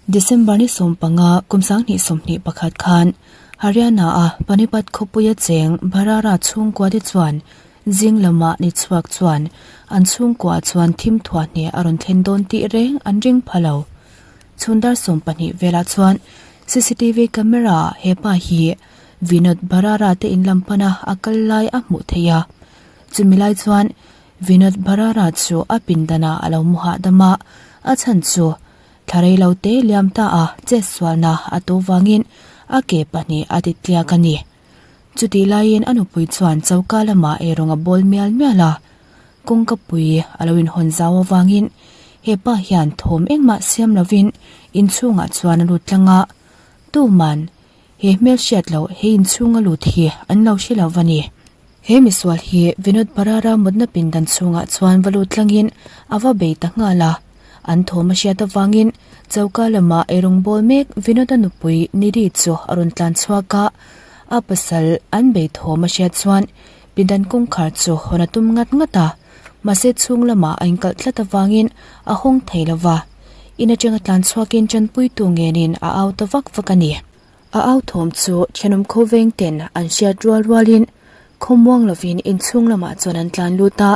December ni 15 kum 2021 khan Haryana a Panipat khawpuia cheng Bharara chhungkua te chuan zing lama ni chhuak chuan an chhungkua chuan thim thuah hne a rawn thlen dawn tih reng an ring pha lo. Chhun dar 20 velah chuan CCTV camera ah hepa hi Vinod Bharara te in lam pana a kal lai a hmuh theih a. Chumi lai chuan Vinod Bharara chu a pindanah a lo mu hahdam a, a chhan chu thla rei lo te liam ta a chetsualna a tu vangin a ke pahnih a ti tliak a ni. Chutih laiin a nupui chuan choka lamah eirawng a bawl mial mial a, kawngka pui a lo inhawn zau avangin hepa hian thawm engmah siam lovin inchhungah chuan a lut tlang a, tuman He hmelhriat loh he inchhunga lut hi an lo hre lo va ni. He misual hi Vinod Bharara mutna pindan chhungah chuan va lut tlangin a va bei ta nghal a. An thawm a hriat avangin choka lamah eirawng bawl mek Vinod-a nupui Nidhi chu a rawn tlan chhuak a. A pasal an bei thawm a hriat chuan pindan kawngkhar chu hawn a tum ngat ngat a. Mahse chhung lamah a inkalh tlat avangin a hawng thei lo va. In atanga tlan chhuakin tanpuitu ngenin a au ta vak vak a ni. A au thawm chu thenawm khawveng ten an hriat rual rualin khawmuang lovin inchhung lamah chuan an tlan lut a,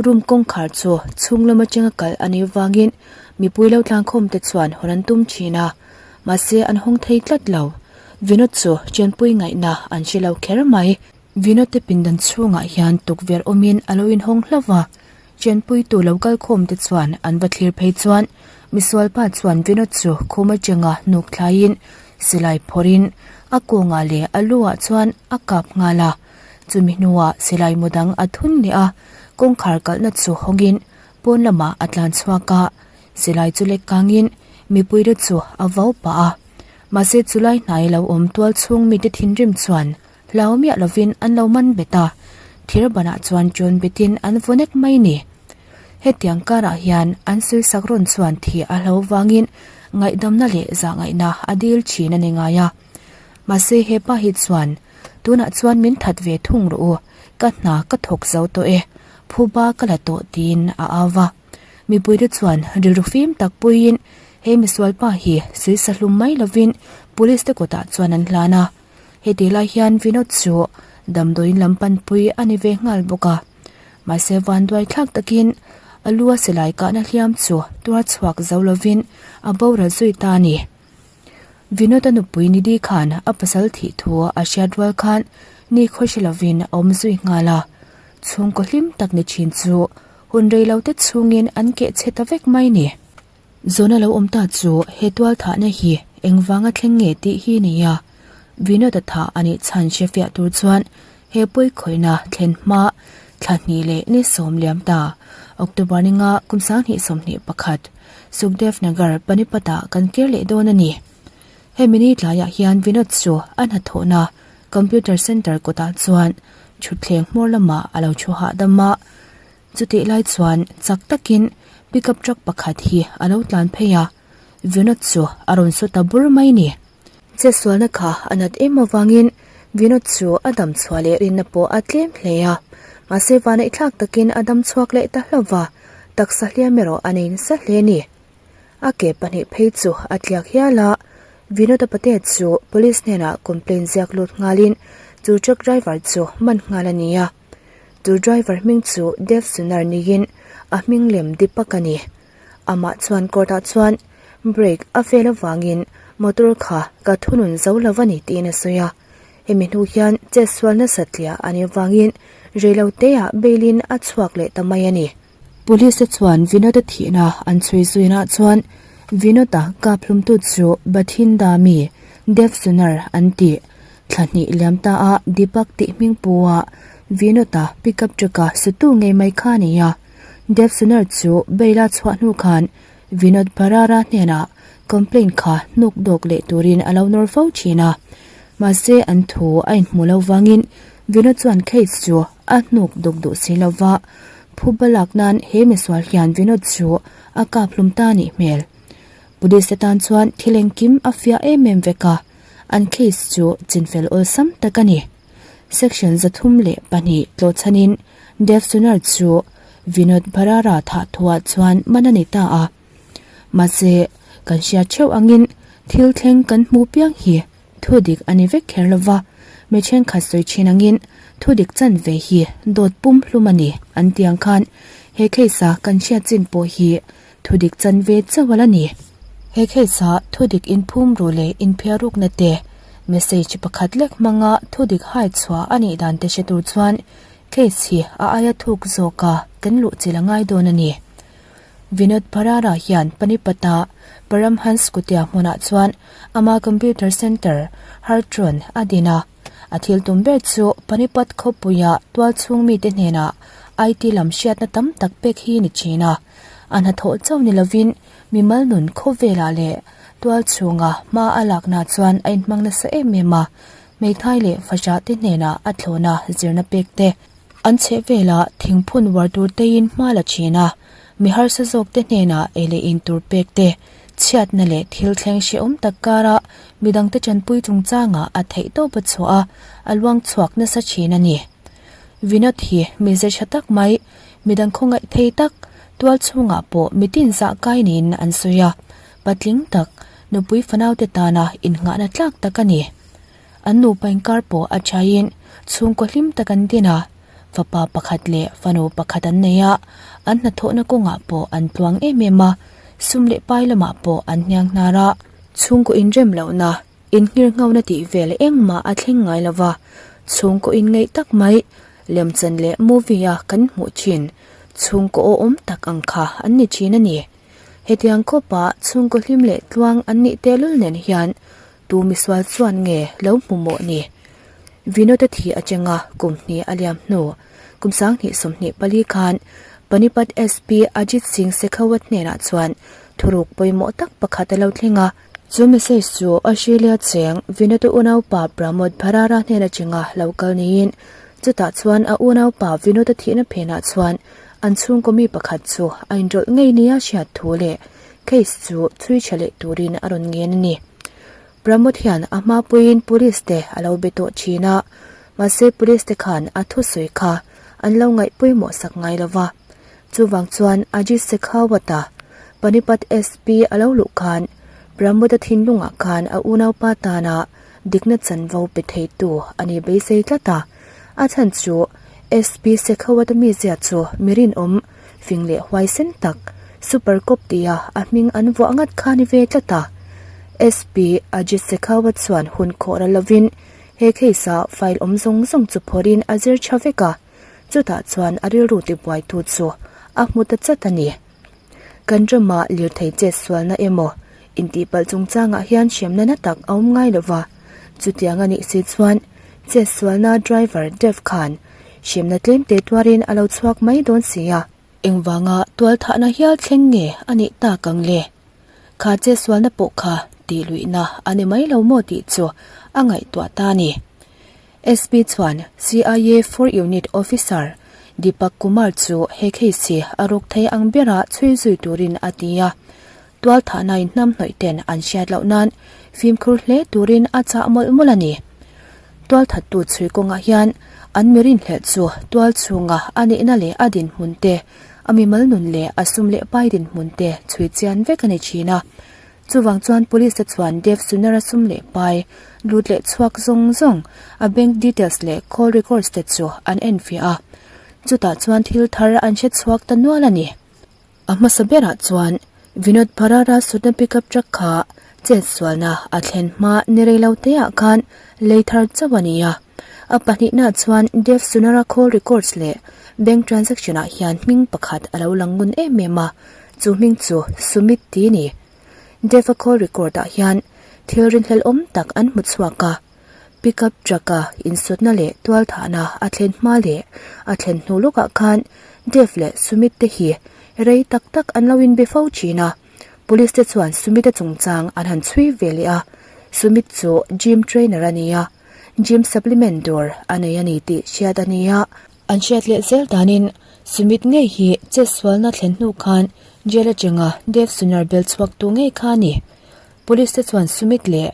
room kawngkhar chu chhung lam atanga kalh a nih vangin mipui lo tlankhawm te chuan hawn an tum thin a, mahse an hawng thei tlat lo. Vinod chu chenpui ngaihna an hre lo kher mai. Vinod te pindan chhungah hian tukverh awmin a lo inhawng hlauh va, Chenpuitu lo kal khawm te chuan an va thlir phei chuan misualpa chuan Vinod chu khum atanga hnuk thlaiin silai phawrhin a kawngah leh a luah chuan a kap nghal a. Chumi hnuah silai mu dang a thun leh a, kawngkhar kalhna chu hawngin pawn lamah a tlan chhuak a, silai chu lek kangin mipuite chu a vau pah a. Mahse chulai hnai lo awm tual chhung mite thinrim chuan Hlau miah lovin an lo man bet a, thir banah chuan ṭawn betin an vaw nek mai ni. Hetiang karah hian an sawisak rawn chuan thi a hlo vangin ngaihdamna leh zahngaihna a dil ṭhin a ni ngai a. Mahse hepa hi chuan, Tunah chuan min that ve thung rawh u, ka hna ka thawk zo tawh e, phuba ka la tawh tiin a au va. Mipuite chuan rilru fim tak puiin he misualpa hi sawi hlum mai lovin police te kawtah chuan an hlan a. Heti lai hian Vinod chu damdawiin lam panpui a ni ve nghal bawk a, mahse vanduai thlak takin a lu a silai kahna hliam chu tuar chhuak zo lovin a boral zui ta a ni. Vinod-a nupui Nidhi khan a pasal thih thu a hriat rual khan ni khaw hre lovin a awm zui nghal a, chhungkaw hlim tak ni thin chu hun rei lo te chhungin an keh chhe ta vek mai ni. Zawhna lo awm ta chu he tual thahna hi engvanga thleng nge tih hi ni a, Vinod-a thah a nih chhan hre fiah tur chuan he pawi khawihna thlen hma thla hnih leh ni sawm liam ta, October ni nga kum 2021, Sukhdev Nagar, Panipat-ah kan kir leh dawn a ni. Hemi ni tlaiah hian Vinod chu a hnathawhna Computer Centre kawtah chuan thutthleng hmawr lamah a lo thu hahdam a, Chutih lai chuan chak takin pickup truck pakhat hi a lo tlan phei a, Vinod chu a rawn su ta bur mai ni. Chetsualna kha a nat em avangin Vinod chu a dam chhuah leh rinna pawh a tlem hle a, mahse vanaih thlak takin a dam chhuak leh ta hlauh va, taksa hliam erawh a nei nasa hle a ni. A ke pahnih phei chu a tliak hial a, Vinod-a pate chu police hnenah complaint ziak lut nghalin chu truck driver chu man nghal a ni a. Chu driver hming chu Dev Sunar niin a hming lem Deepak a ni. Amah chuan court ah chuan brake a fail avangin motor kha ka thunun zo lo a ni tiin a sawi a. Hemi hnu hian chetsual nasa tliah a nih avangin reilote ah bail in a chhuak leh ta mai a ni. Police te chuan Vinod-a thihna an chhui zuina chuan Vinod-a kap hlumtu chu Bathinda mi Dev Sunar an tih. Thla hnih liam ta a Deepak tih hming pu a Vinod-a pickup truck a sutu ngei mai kha a ni a. Dev Sunar chu bail a chhuah hnu khan Vinod Bharara hnenah complaint kha hnuk dawk leh turin a lo nawr fo thin a. Mahse an thu a inhmu lo vangin Vinod chuan case chu a hnuk dawk duh si lo va, phuba lak nan he misual hian Vinod chu a kap hlum ta a nih hmel. Police te tan chuan thil engkim a fiah em em vek a, an case chu chinfel awlsam tak a ni. Section 302 tlawhchhanin Dev Sunar chu Vinod Bharara thah thuah chuan man a ni ta a. Mahse, Kan hriat theuh angin thil thleng kan hmuh piang hi thu dik a ni vek kher lo va, mi thenkhat sawi thin angin thu dik chanve hi dawt pum hlum a ni an ti ang khan he case a kan hriat chin pawh hi thu dik chanve chauh a la ni. He case a thu dik inphum ru leh inphiarukna te message pakhat lek hmanga thu dik hai chhuah a nih dan te hre tur chuan case hi a aia thuk zawk a kan luh chilh a ngai dawn a ni. Vinod Bharara hian Panipat-a Paramhans Kutia hmunah chuan ama computer centre Hartron a din a. A thil tum ber chu Panipat khawpuia tualchhung mite hnenah IT lam hriatna tam tak pek hi ni thin a. A hnathawh chauh ni lovin mimal nun khawvelah leh tualchhunga hma a lakna chuan a inhmang nasa em em a. Hmeithai leh fahrah te hnenah a thlawna zirna pek te, An chheh velah thingphun uar tur teiin hma la thin a, mi harsa zawk te hnenah ei leh in tur pek te, chhiatna leh thil thleng hrehawm tak kara midangte tanpui chungchangah a theih tawp a chhuah a, a luang chhuak nasa thin a ni. Vinod hi mi ze tha tak mai, midang khawngaih thei tak, tual chhungah pawh mitin zah kai niin an sawi a, patling tak, nupui fanaute tana innghahna tlak tak a ni. An nupa inkar pawh a thain chhungkaw hlim tak an din a, fapa pakhat leh fanu pakhat an nei a, an hnathawhna kawngah pawh an tluang em em a, sum leh pai lamah pawh an hniang hnar a. Chhungkaw inrem lohna, inngirnghauna tih vel engmah a thleng ngai lo va, chhungkaw inngeih tak mai, lemchan leh movie a kan hmuh thin chhungkaw awhawm tak ang kha an ni thin a ni. Hetiang khawpa chhungkaw hlim leh tluang an nih tehlul nen hian Tu misual chuan nge lo hmu mawh ni? Vinod-a thi atanga kum hnih a liam hnu, kum 20 24 khan Panipat SP Ajit Singh Shekhawat hnenah chuan thuruk pawimawh tak pakhat a lo thleng a. Chu message chu Australia cheng Vinod-a unaupa Pramod Bharara hnen atanga lo kal niin, chutah chuan a unaupa Vinod-a thihna phenah chuan an chhungkaw mi pakhat chu a inrawlh ngei nia hriat thu leh case chu chhui tha leh turin a rawn ngen a ni. Pramod hian a hma puiin police te a lo be tawh thin a, mahse police te khan a thusawi kha an lo ngaih pawimawh sak ngai lo va. Chuvang chuan Ajit Shekhawat-a Panipat SP a lo luh khan Pramod-a thinlungah khan a unaupa tana dikna chanvo pe theitu a ni beisei tlat a, a chhan chu SP Shekhawat-a mizia chu mi rinawm Fing leh huaisen tak, Super Cop tia a hming an vuah ngat kha ni ve tlat a. SP Ajit Shekhawat chuan hun khawh ral lovin he case-a file awm zawng zawng chu phawrhin a zir tha vek a, chutah chuan a rilru tibuaitu chu a hmu ta chat a ni. Kan rama lirthei chet sualna emaw intihpalh chungchangah hian hremna na tak a awm ngai lova, chutiang a nih si chuan chet sualna driver Dev khan Hremna tlemte tuarin a lo chhuak mai dawn si a. Engvanga tualthahna hial thleng nge a nih tak ang le? Kha chetsualna pawh kha tih luihna a ni mai lo maw tih chu a ngaihtuah ta a ni. SP chuan CIA Four Unit Officer Deepak Kumar chu he case hi a ruk thei ang bera chhui zui turin a ti a. Tualthahnain hnam hnawih ten an hriat loh nan fimkhur hle turin a chah mawlh mawlh a ni. Tualthattu chhui kawngah hian an mi rinhlelh chu tual chhunga a nihna leh a dinhmun te, a mimal nun leh a sum leh pai dinhmun te chhui chian vek a ni thin a. Chuvang chuan police te chuan Dev Sunara sum leh pai lut leh chhuak zawng zawng a bank details leh call records te chu an enfiah a. Chutah chuan thil thar an hre chhuak ta nual a ni. A hmasa berah chuan Vinod Bharara sutna pickup truck kha chetsualna a thlen hma ni rei lo teah khan lei thar chauh a ni a. A pahnihnaah chuan Dev Sunara call records leh bank transaction ah hian hming pakhat a lo lang ngun em em a, chu hming chu Sumit tih a ni. Dev-a call record ah hian thil rinhlelhawm tak an hmu chhuak a. Pickup truck-a insutna leh tualthahna a thlen hma leh a thlen hnu lawkah khan Dev leh Sumit te hi rei tak tak an lo inbe fo thin a. Police te chuan Sumit-a chungchang an han chhui ve leh a, Sumit chu gym trainer a ni a, gym supplement dawr a nei a ni tih hriat a ni a. An hriat leh zel danin Sumit ngei hi chetsualna thlen hnu khan jail atanga Dev Sunar bel chhuaktu ngei kha a ni. Police te chuan Sumit leh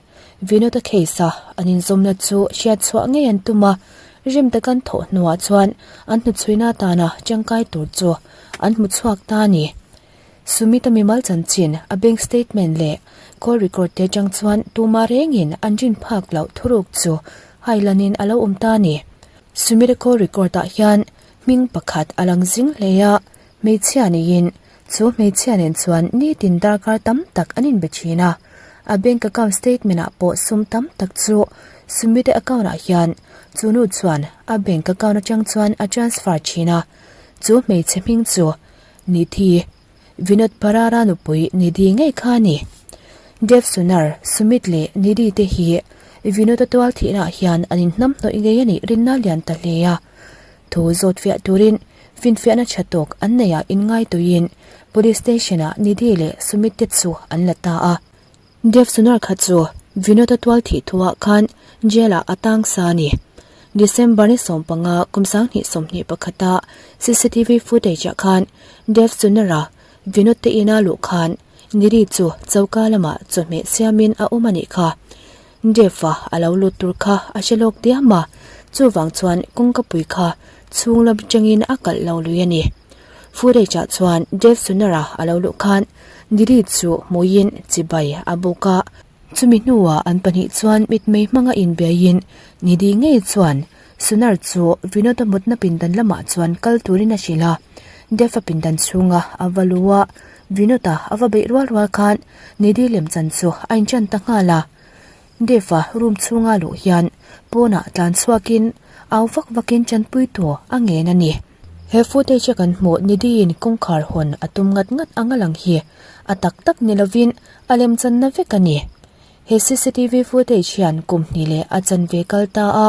Vinod-a case a an inzawmna chu hriat chhuah ngei an tum a, rim taka an thawh hnuah chuan an hnuchhuina atana tangkai tur chu an hmu chhuak ta a ni. Sumit-a mimal chanchin, a bank statement leh call record te atang chuan tumah rengin an rin phak loh thuruk chu hailanin a lo awm ta a ni. Sumit-a call record ah hian hming pakhat a lang zing hle a, hmeichhia niin chu hmeichhia nen chuan nitin darkar tam tak an inbe thin a. A bank account statement ah pawh sum tam tak chu Sumit-a account ah hian chu nu chuan a bank account atang chuan a transfer thin a, chu hmeichhe hming chu Nidhi, Vinod Parara nupui Nidhi ngei kha a ni. Dev Sunar, Sumit leh Nidhi te hi Vinod-a tual thihnaah hian an inhnam hnawih ngei a nih rinna lian ta hle a. Thu zawt fiah turin finfiahna tha tawk an neihah inngaituiin Police Station-ah Nidhi leh Sumit te chu an la ta a. Dev Sunar kha chu Vinod-a tual thih thuah khan jail-ah a tang sa a ni. December ni 15 kum 2021-a cctv footage-ah khan Dev Sunar-a Vinod te ina luh khan Nidhi chu choka lamah chawhmeh siamin a awm a nih kha. Dev-a a lo lut tur kha a hre lawk diam a, chuvang chuan kawngkapui kha chhung lam atangin a kalh lo lui a ni. Footage-ah chuan Dev Sunar-a a lo luh khan Nidhi chu hmuiin chibai a buk a. Chumi hnuah an pahnih chuan mitmei hmanga inbiaiin Nidhi ngei chuan Sunar chu Vinod-a mutna pindan lamah chuan kal turin a hrilh a. Dev-a pindan chhunga a va lu a, Vinod-a a va beih rual rual khan Nidhi lemchan chu a inṭan ta nghal a. Dev-a room chhunga luh hian pawnah tlan chhuakin au vak vakin ṭanpuitu a ngen a ni. He footage a kan hmuh Nidhi-in kawngkhar hawn a tum ngat ngat ang a lang hi a tak tak ni lovin a lemchanna vek a ni. He cctv footage hian kum hnih leh a chanve kal ta a,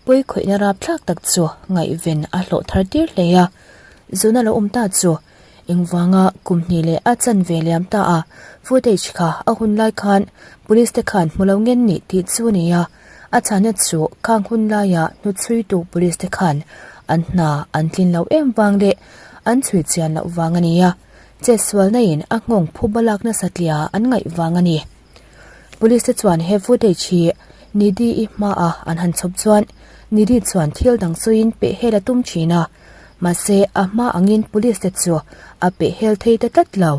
pawi khawihna rapthlak tak chu ngaihven a hlawh thar tir hle a. Zuna lo awm ta chu Engvanga kum hnih leh a chanve liam ta a, footage kha a hun lai khan police te khan hmu lo ngen nih tih chu a ni a, a chhana chu khang hun laia hnuchhuitu police te khan an hna an tlin loh em vang leh an chhui chian loh vang a ni a, chetsualna in a nghawng phuba lak nasa tlia an ngaih vang a ni. Police te chuan he footage hi Nidhi-i hmaah an han chhawp chuan Nidhi chuan thil dang sawiin pehhel a tum thin a, mahse a hma angin police te chu a pehhel thei ta tlat lo.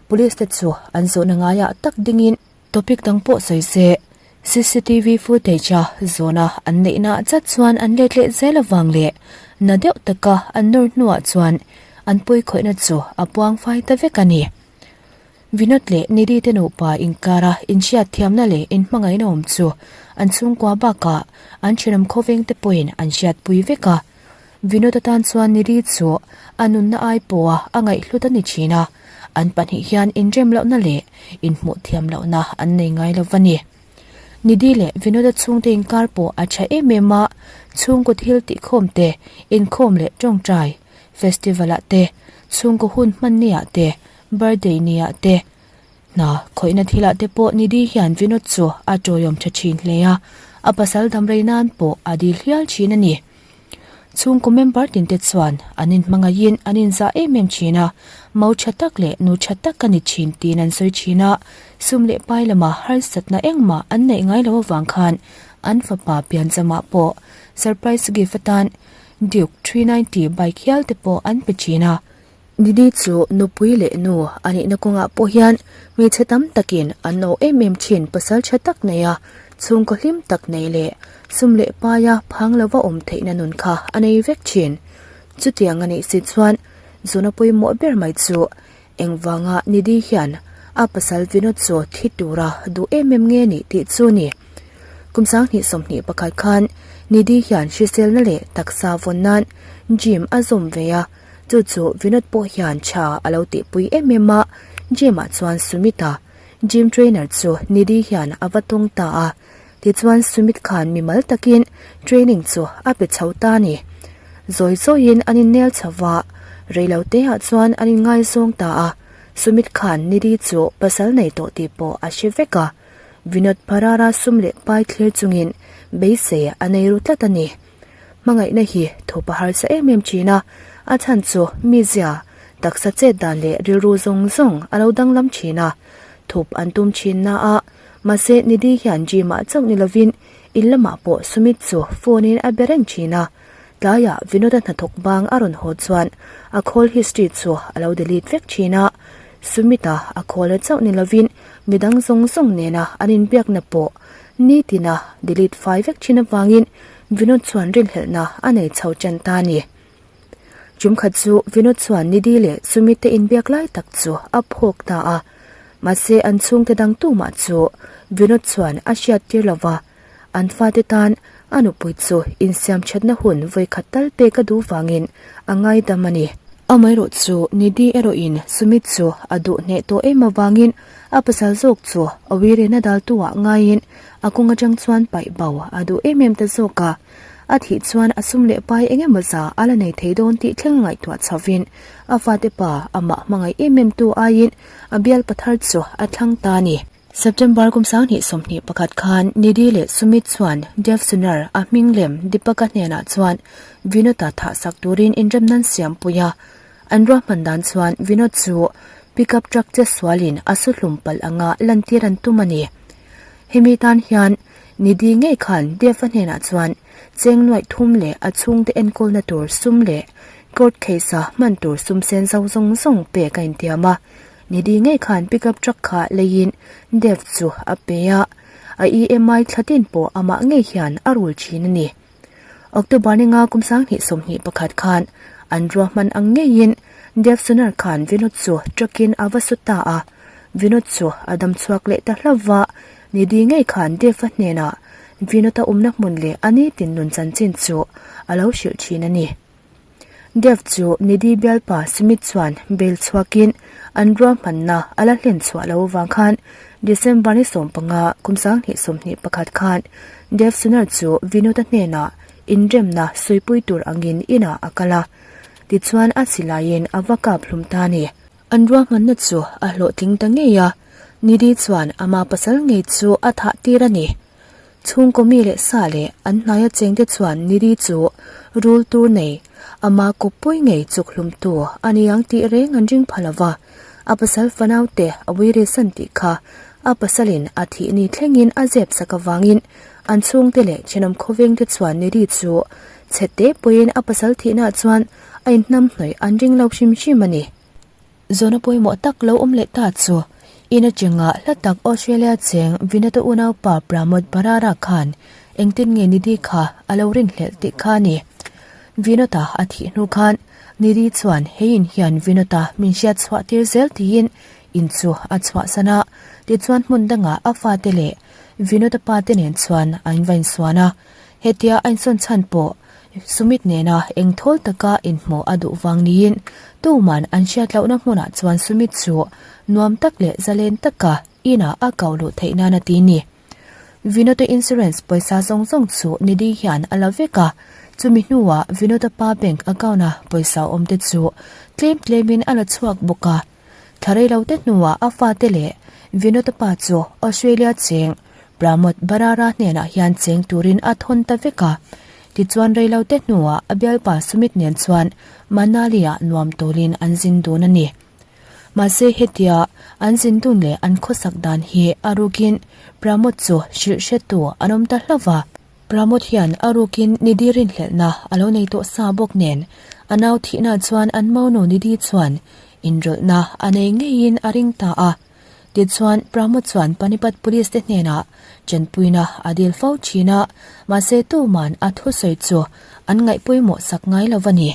Police te chu an zawhna ngaiah tak dingin topic dang pawh sawi se cctv footage a zawhna an neihna chat chuan an let leh zel avang leh na deuh taka an nawr hnuah chuan an pawikhawihna chu a puang fai ta vek a ni. Vinod leh Nidhi te nupa inkara inhriat thiamna leh inhmangaihna awm chu an chhungkua bakah an thenawm khawveng te pawhin an hriatpui vek a. Vinod atan chuan Nidhi chu a nunna ai pawha a ngaihhlut a ni thin a, an pahnih hian inrem lohna leh inhmuh thiam lohna an nei ngai lo va ni. Nidhi leh Vinod-a chhungte inkar pawh a tha em em a, chhungkaw thil tihkhawm te, inkhawm leh tawngtai, festival-ah te, chhungkaw hun hmanni-ah te, Birthday nia te, hna khawihna thilah te pawh Nidhi hian Vinod chu a tawiawm tha thin hle a, a pasal damrei nan pawh a dil hial thin a ni. Chhungkaw member tin te chuan an inhmangaihin an inzah em em thin a, mo tha tak leh nu tha tak a ni thin tiin an sawi thin a, sum leh pai lama harsatna engmah an neih ngai lo avang khan an fapa pianchama pawh surprise gift atan Duke 390 bike hial te pawh an pe thin a. Nidhi chu nupui leh nu a nihna kawngah pawh hian hmeichhe tam takin an awh em em thin pasal tha tak nei a, chhungkaw hlim tak nei leh sum leh paia phang lova awm theihna nun kha a nei vek thin. Chutiang a nih si chuan zuna pawimawh ber mai chu engvanga Nidhi hian a pasal Vinod chu thi tura duh em em nge nih tih chu ni. Kum 2021 khan Nidhi hian hriselna leh taksa vawn nan gym a zawm ve a, Chu chu Vinod pawh hian tha a lo tihpui em em a, gym ah chuan Sumit a gym trainer chu Nidhi hian a va tawng ta a, tichuan Sumit khan mimal takin training chu a pe chho ta a ni. Zawi zawiin an innel chho va, reilo te ah chuan an inngaizawng ta a, Sumit khan Nidhi chu pasal nei tawh tih pawh a hre vek a, Vinod Parara sum leh pai thlir chungin beisei a nei ru tlat a ni. Hmangaihna hi thup a harsa em em thin a, a chhan chu mizia, taksa chet dan leh rilru zawng zawng a lo danglam thin a, thup an tum thin na a, mahse Nidhi hian gym ah chauh ni lovin in lamah pawh Sumit chu phone in a be reng thin a, tlaiah Vinod-a hnathawk bang a rawn haw chuan a call history chu a lo delete vek thin a. Sumit-a a call a chauh ni lovin midang zawng zawng nena an inbiakna pawh nitina delete fai vek thin avangin Vinod chuan rinhlelhna a nei chho tan ta a ni. Tumkhat chu Vinod chuan Nidhi leh Sumit te inbiak lai tak chu a phawk ta a, mahse an chhungte dang tumah chu Vinod chuan a hriattir lo va, an fate tan a nupui chu insiam thatna hun vawikhat tal pek a duh vangin a ngaidam a ni. Amaherawh chu Nidhi erawhin Sumit chu a duh hneh tawh em avangin a pasal zawk chu a uirena daltu ah ngaiin a kawng atang chuan paih bo a duh em em ta zawk a. A thih chuan a sum leh pai eng emaw za a la nei thei dawn tih thleng a ngaihtuah chhovin a fate pa amah hmangaih em em tu aiin a bialpa thar chu a thlang ta a ni. September kum 2021 khan Nidhi leh Sumit chuan Dev Sunar a hming lem Deepaka hnenah chuan Vinod-a thah sak turin inremna an siam pui a. An ruahman dan chuan Vinod chu pickup truck che sualin a su hlum palh anga lantir an tum a ni. Hemi tan hian Nidhi ngei khan Dev-a hnenah chuan cheng nuaih thum leh a chhungte enkawlna tur sum leh court case-a hman tur sum sen zo zawng zawng pek a intiam a. Nidhi ngei khan pickup truck kha leiin Dev chu a pe a, a EMI thla tin pawh amah ngei hian a rul thin a ni. October ninga kum 2021 khan an ruahman ang ngeiin Dev Sunar khan Vinod chu truck-in a va su ta a, Vinod chu a dam chhuak leh ta hlauh va, Nidhi ngei khan Dev-a hnenah Vinod-a awmna hmun leh a nitin nun chanchin chu a lo hrilh thin a ni. Dev chu Nidhi bialpa Sumit chuan bail chhuakin an ruahmanna a la hlen chhuah lo avang khan December ni 15 kum 2021 khan Dev Sunar chu Vinod-a hnenah inremna suipui tur angin inah a kal a, tichuan a silaiin a va kap hlum ta a ni. An ruahmanna chu a hlawhtling ta ngei a, Nidhi chuan ama pasal ngei chu a thah tir a ni. Chhungkaw mi leh sa leh an hnaia chengte chuan Nidhi chu rul tur nei, ama kawppui ngei chuk hlumtu a ni ang tih reng an ring pha lo va, a pasal fanaute a uirisan tih kha a pasalin a thih ni thlengin a zep sak avangin an chhungte leh thenawm khawvengte chuan Nidhi chu chhe te pawhin a pasal thihnaah chuan a inhnamhnawih an ring lo hrim hrim a ni. Zawhna pawimawh tak lo awm leh ta chu, in atanga hla tak Australia cheng Vinata unaupa Pramod Bharara khan engtin nge Nidhi kha a lo rinhlelh tih kha a ni. Vinota a thih hnu khan Nidhi chuan hei in hian Vinota min hriat chhuah tir zel tiin in chu a chhuahsan a, tichuan hmun dangah a fate leh Vinota pa te nen chuan an va insuan a, hetia a insawn chhan pawh Sumit nena engthawl taka inhmuh a duh vang niin tuman an hriat lohna hmunah chuan Sumit chu nuam tak leh zalen taka inah a kau luh theih nan a ti ni. Vinod-a insurance pawisa zawng zawng chu Nidhi hian a la vek a, chumi hnuah Vinod-a pa bank account-a pawisa awmte chu tlem tlemin a la chhuak bawk a. Thla reilote hnuah a fate leh Vinod-a pa chu Australia cheng Pramod Bharara hnenah hian cheng turin a thawn ta vek a. Tichuan reilote hnuah a bialpa Sumit nen chuan Manali-ah nuam tawlin an zin dun a ni. Mahse hetia an zin dun leh an khawsak dan hi a rukin Pramod chu hrilh hretu an awm ta hlauh va. Pramod hian a rukin Nidhi rinhlelhna a lo nei tawh sa bawk nen a nau thihna chuan an maunu Nidhi chuan inrawlhna a nei ngeiin a ring ta a. Tichuan, Pramod chuan Panipat Police te hnenah chenpuina a dil fo thin a, mahse tuman a thusawi chu an ngaih pawimawh sak ngai lo a ni.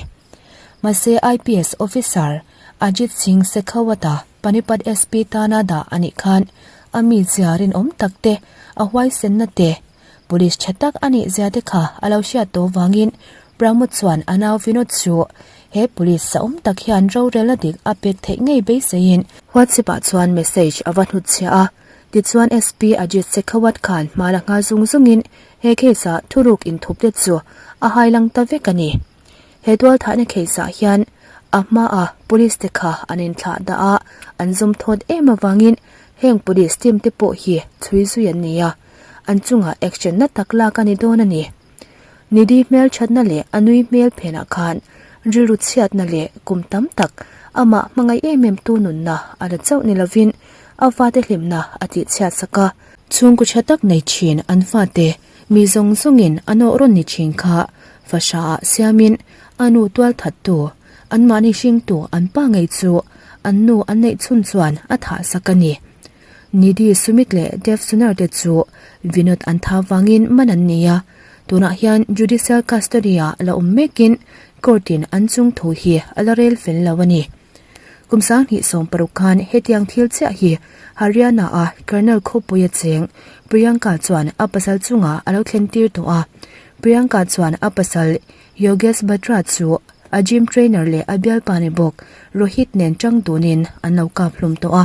Mahse IPS officer Ajit Singh Shekhawat-a Panipat SP tana dah a nih khan a mizia rinawm tak te, a huaisenna te, Police tha tak a nih zia te kha a lo hriat tawh vangin Pramod chuan a nau Vinod chu he police sahawm tak hian rorelna dik a pek theih ngei beiseiin WhatsApp ah chuan message a va hnutchhiah a. Tichuan SP Ajit Shekhawat khan hma la nghal zung zungin he case ah thuruk inthup te chu a hailang ta vek a ni. He tualthahna case ah hian a hmaa police te kha an inthlah dah a, an zawm thawt em avangin heng police team te pawh hi chhui zui an ni a. an chungah action na tak lak a ni dawn a ni. Nidhi hmelthatna leh a nui hmel phenah khan rilru chhiatna leh kum tam tak amah hmangaih em em tu nunna a la chauh ni lovin a fate hlimna a tihchhiat sak a. Chhungkaw tha tak nei thin an fate mi zawng zawngin a nawh rawn ni thin kha fahraah siamin a nu tualthattu, anmahni hringtu an pa ngei chu. an nu an neih chhun chuan a thah sak a ni. Nidhi Sumit leh Dev Sunar te chu Vinod an tha vangin man an ni a, tunah hian judicial custody ah la awm mekin court in an chung thu hi a la rel fel lo a ni. Kum 2016 khan hetiang thil chiah hi Haryana a Karnal khawpui a cheng Priyanka chuan a pasal chungah a lo thlen tir tawh a. Priyanka chuan a pasal Yogesh Batra chu a gym trainer leh a bialpa ni bawk Rohit nen tang dunin an lo kap hlum tawh a.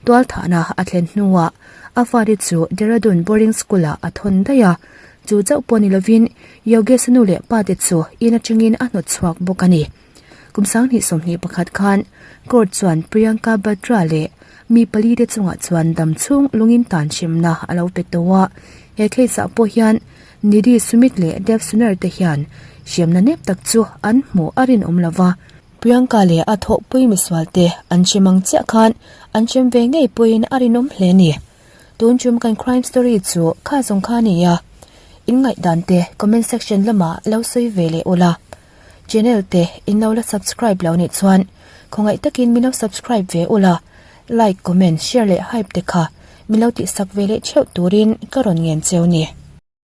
Tualthahna a thlen hnuah a fate chu Dehradun boarding school-ah a thawn daih a. Chu chauh pawh ni lovin Yogesh-a nu leh pate chu in atangin a hnawt chhuak bawk a ni. Kum 2021 khan court chuan Priyanka Batra leh mi pali te chungah chuan dam chhung lungin tan hremna a lo pe tawh a. He case ah pawh hian Nidhi Sumit leh Dev Sunar te hian hremna nep tak chu an hmuh a rinawm lo va. Priyanka leh a thawhpui misual te an hrem ang chiah khan an hrem ve ngei pawhin a rinawm hle a ni. Tun tum kan crime story chu kha zawng kha a ni a. In ngaihdan te comment section lamah lo sawi ve leh ula. Channel te in lo la subscribe lo nih chuan khawngaih takin min lo subscribe ve ula, like, comment, share leh hype te kha min lo tihsak ve leh theuh turin ka rawn ngen cheu ni.